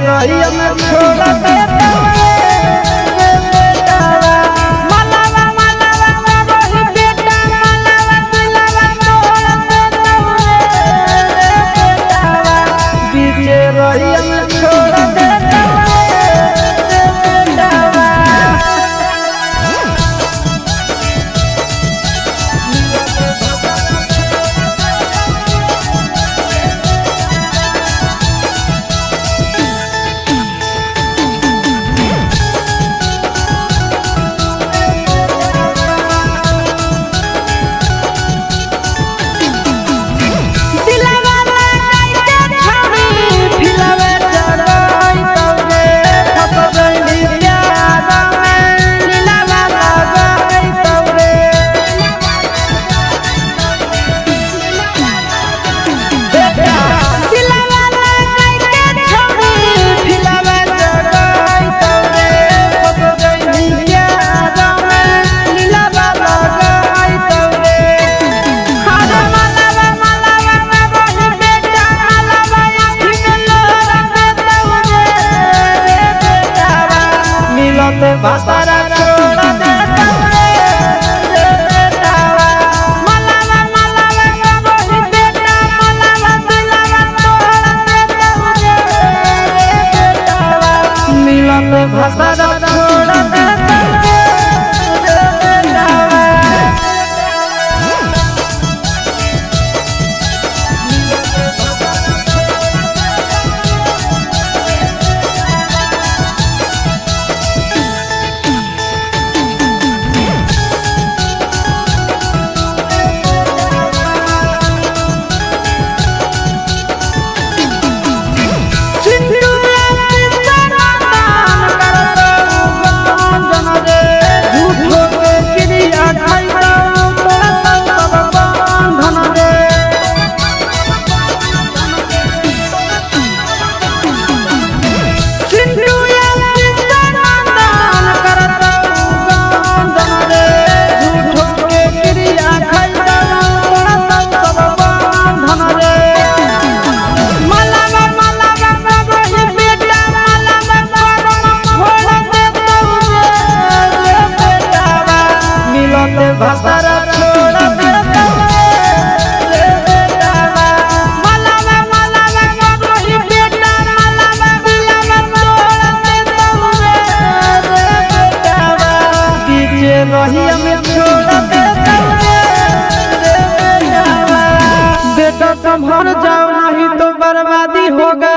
रहिया में छोड़ दे रे बेटावा। मलावा मलावा रही बेटा मलावा दिलावा तोड़ दे रे बेटावा। बीचे रहिया में छोड़ दे रे बेटावा। दिलवा लगाई के छड़ी फिलवे जगाई तौरे फस गइली प्यार में दिलवा लगाई तौरे। दिलवा लगाई के छड़ी फिलवे जगाई तौरे फस गइली प्यार में दिलवा लगाई तौरे। हरे मलावा मलावा रही बेटा मलावा आँखी में लोरा दे तौरे रे बेटावा। मिलत भातारा छोड़ दे तौरे रे बेटावा। मलावा मलावा रही बेटा मलावा दिलावा तोड़ दे तौरे रे बेटावा। मिलत भातारा छोड़ दे तौरे रे बेटावा। मलावा मलावा रही बेटा मलावा करम छोड़ दे तौरे रे बेटावा। मिलत भातारा छोड़ दे तौरे रे बेटावा। मलावा मलावा रही बेटा मलावा दिलावा तोड़ दे तौरे रे बेटावा। बीचे रहिया में छोड़ दे तौरे रे बेटावा। बेटा संभल जाओ नहीं तो बर्बादी होगा।